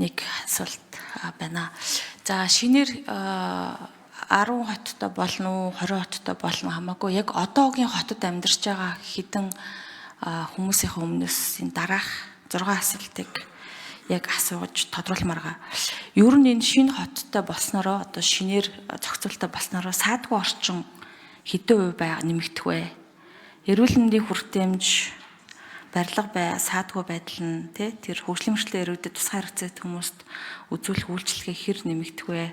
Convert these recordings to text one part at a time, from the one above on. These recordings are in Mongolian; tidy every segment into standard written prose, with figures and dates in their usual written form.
Нэг асуулт байна. За, шинээр 10 хоттой болно уу, 20 хоттой болно хамаагүй, яг одоогийн хотод амьдарч байгаа хэдэн хүмүүсийн өмнөөс энэ дараах 6 асуултыг яг асууж тодруулмаар байгаа. Ер нь энэ шинэ хоттой болсноороо, одоо шинээр зохицуултаа болсноороо саадгүй орчин хэдэн хувь байгаа нэмэгдэх вэ? Эрүүл мэндийн хүртээмж, барилга бай, саадгүй байдал нь тий, тэр хөгжлийн мөрчлөө эрүүдэд тусгай харилцаат хүмүүст үзүүлэх үйлчилгээ хэр нэмэгдэх вэ?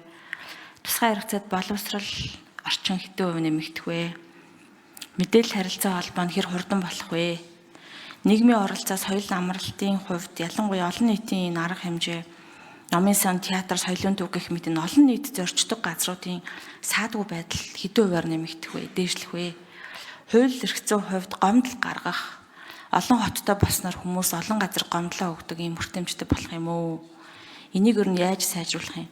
Тусгай харилцаат боловсрал орчин хэдэн хувь нэмэгдэх вэ? Мэдээлэл харилцаа холбоо нь хэр хурдан болох вэ? Нийгмийн оролцоо, соёл амралтын хувьд, ялангуяа олон нийтийн энэ арга хэмжээ, номын сан, театр, соёлын төв гэх мэт энэ олон нийт зорчдог газруудын саадгүй байдал хэдэн хувиар нэмэгдэх вэ, дээшлэх вэ? Хууль эрх зүйн хувьд гомдол гаргах, олон хоттой болсноор хүмүүс олон газар гомдлоо өгдөг ийм хүртээмжтэй болох юм уу? Энийг өөр нь яаж сайжруулах юм?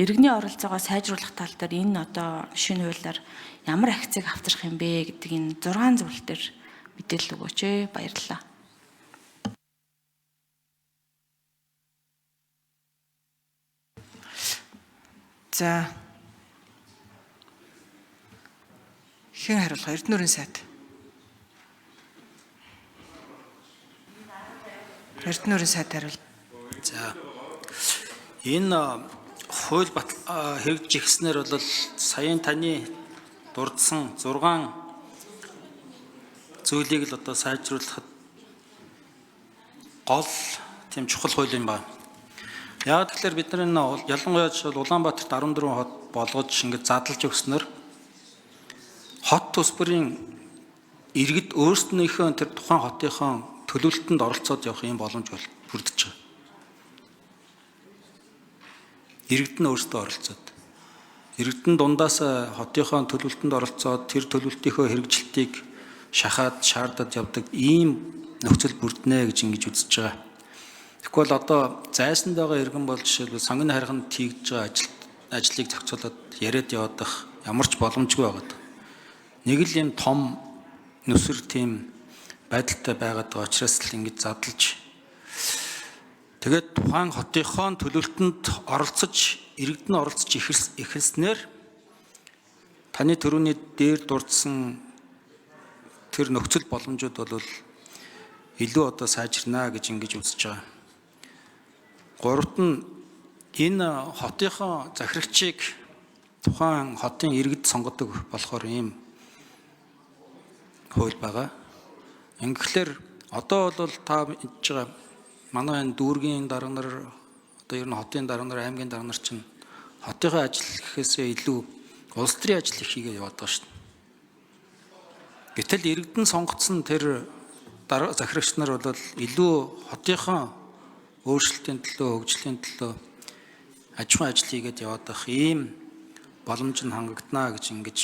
Иргэний оролцоогоо сайжруулах тал дээр энэ одоо шинэ хуулиар ямар акцийг авчрах юм бэ гэдэг энэ 6 зүйл дээр мэдээлэл өгөөч ээ. Баярлалаа. За. Хэн хариулах? Эрдэнэрийн сайд. Эрдэнэрийн сайд хариул. За. Энэ хууль хэрэгжиж эхэлснээр бол саяын таны дурдсан 6 зүйлийг л одоо сайжруулахад гол тийм чухал хууль юм байна. Яг тэгэхээр бид нар энэ ялангуяа жишээл Улаанбаатарт 14 хот болгож ингэж задлж өгснөөр хот төс бүрийн иргэд өөрснийхөө тэр тухайн хотынхоо төлөвлөлтөнд оролцоод явах юм боломж бол бүрдэж байгаа. Иргэд нь өөрсдөө оролцоод, иргэд нь дундаас хотынхоо төлөвлөлтөнд оролцоод тэр төлөвлөлтийнхөө хэрэгжилтийг шахаад шаардаад явдаг ийм нөхцөл бүрднэ гэж ингэж үзэж байгаа. Тэгэхгүй бол одоо зайсанд байгаа иргэн бол жишээлбэл сонгоны хариханд хийгдэж байгаа ажлыг зохицуулаад яриад яваад байх ямар ч боломжгүй байгаад. Нэг л юм том нүсэр тийм байдалтай байгаад байгаа учраас л ингэж задлж, тэгээд тухайн хотынхоо төлөвлөлтөнд оролцож, иргэд нь оролцож эхэлснээр таны төрөүний дээр дурдсан тэр нөхцөл боломжууд бол илүү одоо сайжирнаа гэж ингэж үзэж байгаа. Гуравт нь энэ хотынхоо захирагчийг тухайн хотын иргэд сонгодог болохоор ийм хууль байгаа. Ингэхлээр одоо бол та мэдж байгаа, манай энэ дүүргийн дарга нар, одоо ер нь хотын дарга нар, аймгийн дарга нар чинь хотынхоо ажил гэхээсээ илүү улс төрийн ажил их хийгээ яваад байгаа шүү дээ. Гэтэл иргэдэн сонгоцсон тэр захирагч нар бол илүү хотынхоо өөрчлөлтийн төлөө, хөгжлийн төлөө аж ахуйн ажил хийгээд яваад байх ийм боломж нь хангагдана гэж ингэж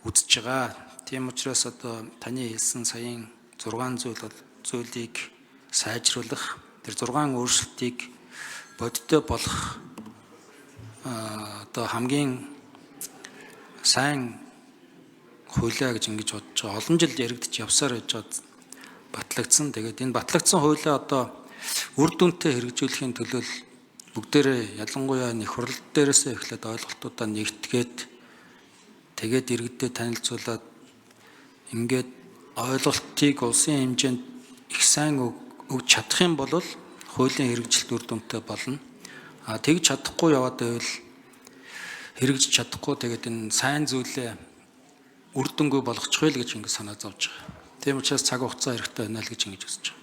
үзэж байгаа. Тийм учраас одоо таны хэлсэн саяын 6 зүйл бол зүйлийг сайжруулах, тэр 6 өөрчлөлтийг бодиттой болох одоо хамгийн сайн хуулиа гэж ингэж бодож байгаа. Олон жил яригдчих явсаар байж байгаа батлагдсан. Тэгээд энэ батлагдсан хуулиа одоо үр дүнтэй хэрэгжүүлэхийн төлөө бүгдээрээ, ялангуяа нэг хурал дээрээсээ эхлээд ойлголтуудаа нэгтгээд, тэгээд иргэдэд танилцуулаад, ингээд ойлголтыг улсын хэмжээнд их сайн өгч чадах юм бол хуулийн хэрэгжилт үр дүнтэй болно. А тэгж чадахгүй яваад байвал хэрэгжиж чадахгүй, тэгээд энэ сайн зүйлээ үр дүнгүй болгочих вэ гэж ингэ санаа зовж байгаа. Тийм учраас цаг хугацаа хэрэгтэй байна л гэж ингэж үзэж байгаа.